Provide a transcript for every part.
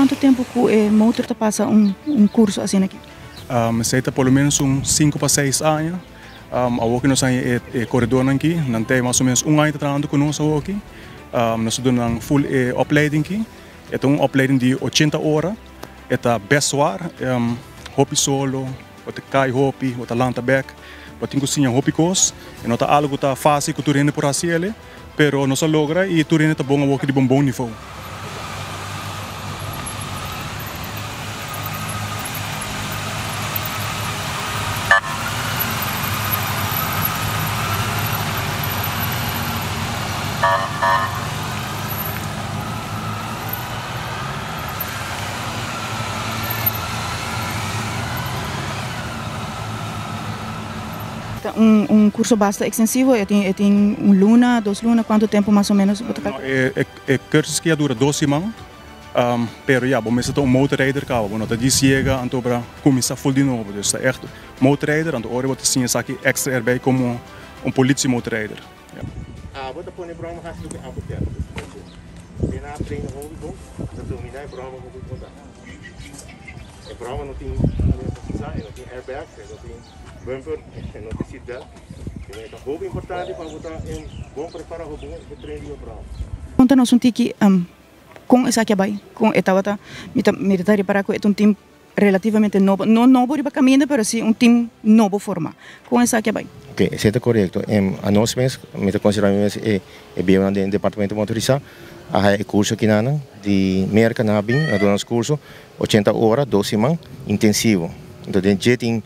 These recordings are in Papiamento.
Kuantu tempu ku e motor ta pasa un un kurso asina aki? Esei ta por lo menos un sinku pa seis aña. Awor ku nos haña e e koredornan aki, nan ta mas o menos un aña ta trahando ku nos awor aki. Nos ta duna nan full e opleiding aki. E ta un opleiding di ochenta ora. E ta best zwaar, hopi solo, bo ta kai hopi, bo ta lanta bek, bo tin ku siña hopi kos. E no ta algu ku ta fásil ku tur hende por hasi el, pero nos a logra i tur hende ta bon awoki riba un bon nivou. Ta un un curso basta extensivo, e tin e tin un luna, dos luna, cuanto tempo mas o menos bo ta calcula? No, e e cursus ki a dura dos siman, pero ya bo mester ta un motorrijder caba, bo no ta djis yega anto bra cuminsa full di nobo, dus ta echt motorrijder, anto ora bo ta siña esaki extra erbij como un politie motorrijder. Abo ta pone broma hasi loke abo kier. Den a train hopi bon, a ta domina e broma hopi bon ta. E broma no tin sa, e no tin airbags, e no tin bumper, e no tin seat belt. E ta hopi importante pa bo ta en bon prepara o bon getrain riba broma. Konta nos un tiki kon esaki a bai, kon e tabata, mi ta mi ta ripara ku e ta un tim Relativamente nobo, no nobo riba caminda, pero si un team nobo forma. Con esaki a bay? Ok, esey ta corecto. Anos mes, mi ta considera mi mes e bieunan den departamento motorisa a haya e curso akinanan di Merca nan a bin, nan a duna nos curso ochenta ora, dos siman, intensivo. Enton den dje tin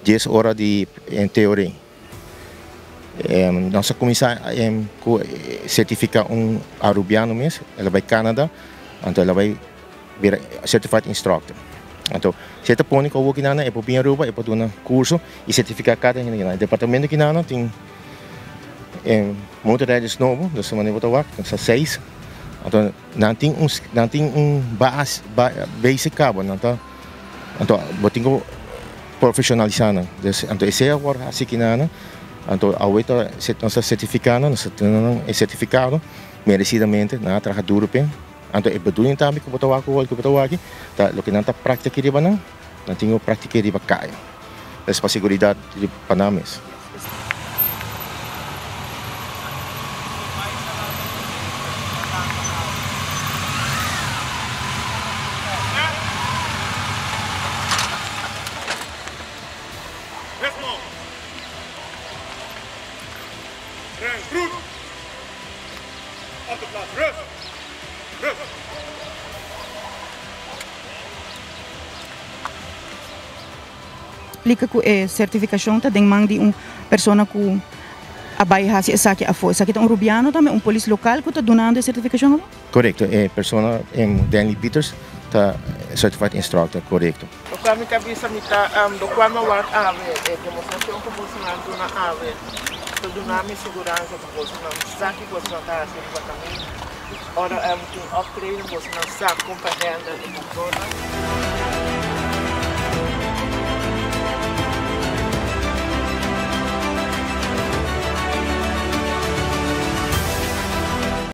dies ora di teoria. Nos a cuminsa cu certifica un Arubiano mes, el a bay Canada, anto el a bay bira certified instructor. Anto si e ta pone cu awor kinana e por bin Aruba e por duna curso y certifica cada hende kinana. E departamento kinana tin motorrijders nobo, dus manera bo ta wak ta seis. Anto nan tin un nan tin un base basic caba nan ta anto bo tin cu profesionalisa nan. Dus anto esey a wor haci kinana anto awe ta nos ta certifica nan nos ta duna nan e certificado merecidamente nan a traha duro p'e. Anto e bedoeling tambe ku bo ta wak ku ku bo ta wak ta loke nan ta praktika riba nan, nan tin ku praktika riba kaya. Es pa seguridat pa nan mes. Splika ku e sertifikashon ta den man di un persona ku a bai hasi esaki afó. Esaki ta un rubiano tambe, un polis lokal ku ta dunando e sertifikashon afó? Korekto, e persona Danny Pieters ta certified instructor, korekto. Lokual mi ta bisa mi ta lokual mi a wak awe e demostrashon ku bosonan duna awe ta duna mi siguransa ku bosonan sa ki bosonan ta hasi riba kaminda. Ora tin optreden bosonan sa kon pa handle e motornan.